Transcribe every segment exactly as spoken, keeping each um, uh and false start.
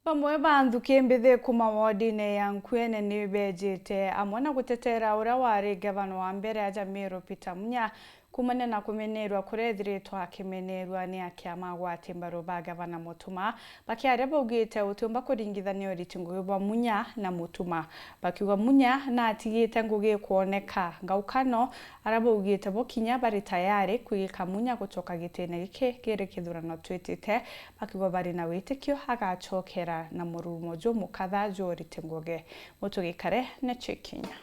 Bamwe ba nthuki mbithi kuma wodine ya Nkuene ni bejite amwe na gutetera uria wari ngavana wa mbere aja Meru Peter Munya kumania na kumenerua kuria ethiritwe akimenerua ni akiama agwati mbaru ba ngavana Mutuma, bakiaria baugite utiumba kuringithania uriti ngugi bwa Munya na Mutuma. Bakiuga Munya natigite ngugi ikwoneka ngaukano, aria baugite bo kinya bari tayari kwigika Munya gucoka gitine giki kiri kithurano twitite, bakiuga bari na witikio agacokera na murumo jumukatha jwa uriti ngugi. Mutugi Kare na Chikinya.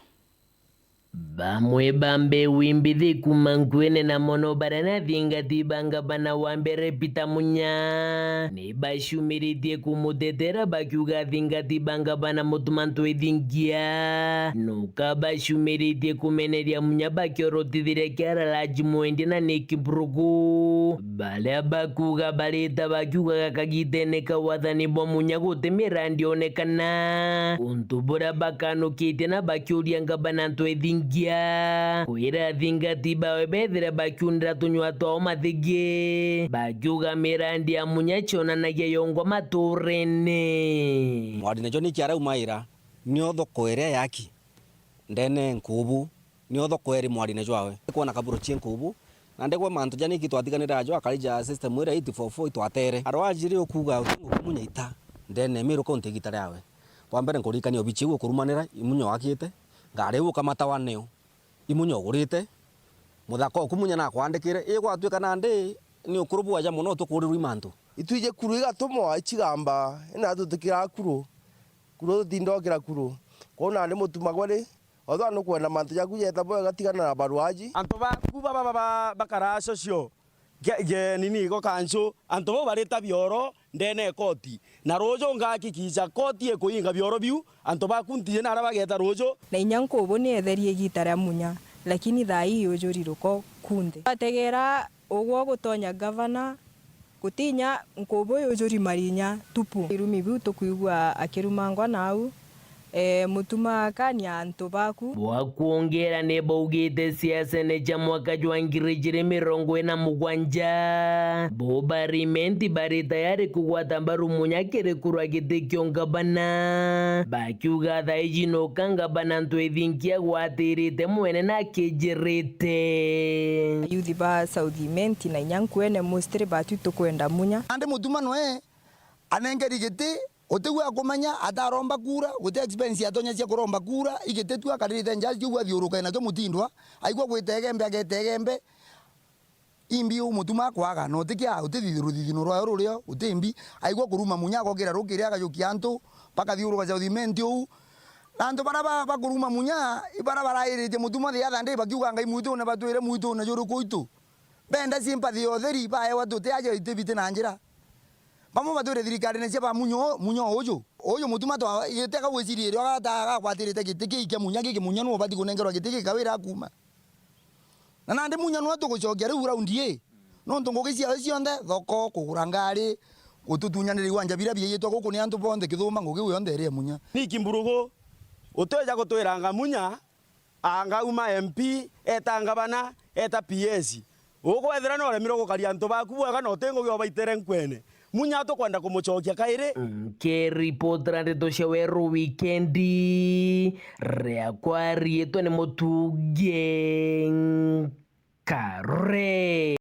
Bamwe ba mbeu imbithi kuma Nkuene na mono baria na athingati ba ngavana wa mbere Peter Munya ni bacumiritie kumutetera bakiuga athingati ba ngavana Mutuma Ntwithingia nuka bacumiritie kumeneria Munya bakiorotithiria kiararaji mwendia na Nick Mburugu. Baria bakuuga barita bakiugaga kagitene ka wathani bwa Munya guti mirandi yonekana, untu buria bakanukitie na bakiuria ngavana Ntwithingia kwira athingati bawe bethire bakiundira tunyua twao mathigi, bakiuga mirandi ya Munya cionanagia yongwa maturene. Mwari nacio ni kiaraumaira, nio thoko iria yaki ndene nkubu. Nio thoko eri mwarine jwawe. Kwona kaburo cie nkubu, na ndegwe mantu ja niki twatiganire ajo akari ja system iria eight four four itwatere. Arwaji ri ukuga uti ngugi Munya ita ndene Meru County igita riawe. Bwa mbere nkuririkania obichi iu ukurumanira, i Munya wakite, ngari iu ukamatawa nio, i Munya ugurite, muthaka oku Munya nakwandikire, i gwatuika nandi ni ukuru bwaja mono tukurirwa i mantu. Itwiji kuru igatumwa icigamba, ina tutikiraa kuru, kuru tutindokira kuru. Kwou nandi Mutuma gwe ri, Othwa nukwenda mantu jaku jeta bwega, tigana na barwaji. Antu baku baba baba bakara social ge, ge nini igo kancu, antu bau barita bioro ndene ya koti. Na ruju ngakikicha koti ikuinga bioro biu, antu baku ntiji na aria bageta ruju. Na inya nkubu ni etherie igita ria Munya, lakini thaa ii yujuri ruko kunthe. Ategera ugwo gutonya gavana, gutinya nkubu yujuri marinya tupu. Irumi biu tukwigua akirumangwa nau, ee, Mutuma akania antu baku. Bwa kwongera ni baugite siasene cia mwaka jwa ngiri ijiri mirongo ina mugwanja, bo barimenti bari tayari kugwata mbaru Munya kiri kurwa giti kio ngavana, bakiuga thaiji nuka ngavana Ntwithingia gwatirite mwene na akijirite. Youth ba South Imenti na inya Nkuene mostly batu tukwenda Munya. Nandi Mutuma nwe anengeri giti, guti gwa kumenya ataromba kura, guti expense atonya cia kuromba kura, igiti tu akaririte nja ciu athiuruka nacio Mutindwa, aigua gwita Igembe, ageta Igembe. Imbi u Mutuma akwaga, na utikia, uti ruthithino rwayo rurio, uti mbi, aigua kuruma Munya, agokira rukiri, agajukia antu, bakathiuruka South Imenti uu. Na antu baria ba, bakuruma Munya, i baria barairitie Mutuma the other day, bakiuga, "Ngai, mwitune batwire mwitune juriku itu?" Benda sympathy ya utheri, baewa tuti aja iti biti na njira. Bamwe batwire thirikarine cia ba Munya u-, Munya uju. Uju Mutuma twa, giteka gwiciria irio agata-, agagwatirite giti kii kia Munya giki, Munya niwe ubati kunengerwa giti giki kawira akuma. Na nandi Munya niwe tugucokia riu raundi ii. Nontu ngugi ciawe cionthe, thoko, kugura ngari, gututunyanira iwanja biria biaiyitwe guku ni antu bonthe kithumba, ngugi iu yonthe iri ya Munya. Niki Mburugu, utwija gutwiranga Munya, anga auma M P, eta ngavana, eta P S. Ukwethira noremirwe gukaria antu baku bwega na uti ngugi obaitere Nkuene. Munya tukwenda kumucokia kairi. Nkiripotera ndeto cia Weru Wikendi, riakwa riitwa ni Mutugi Nkare.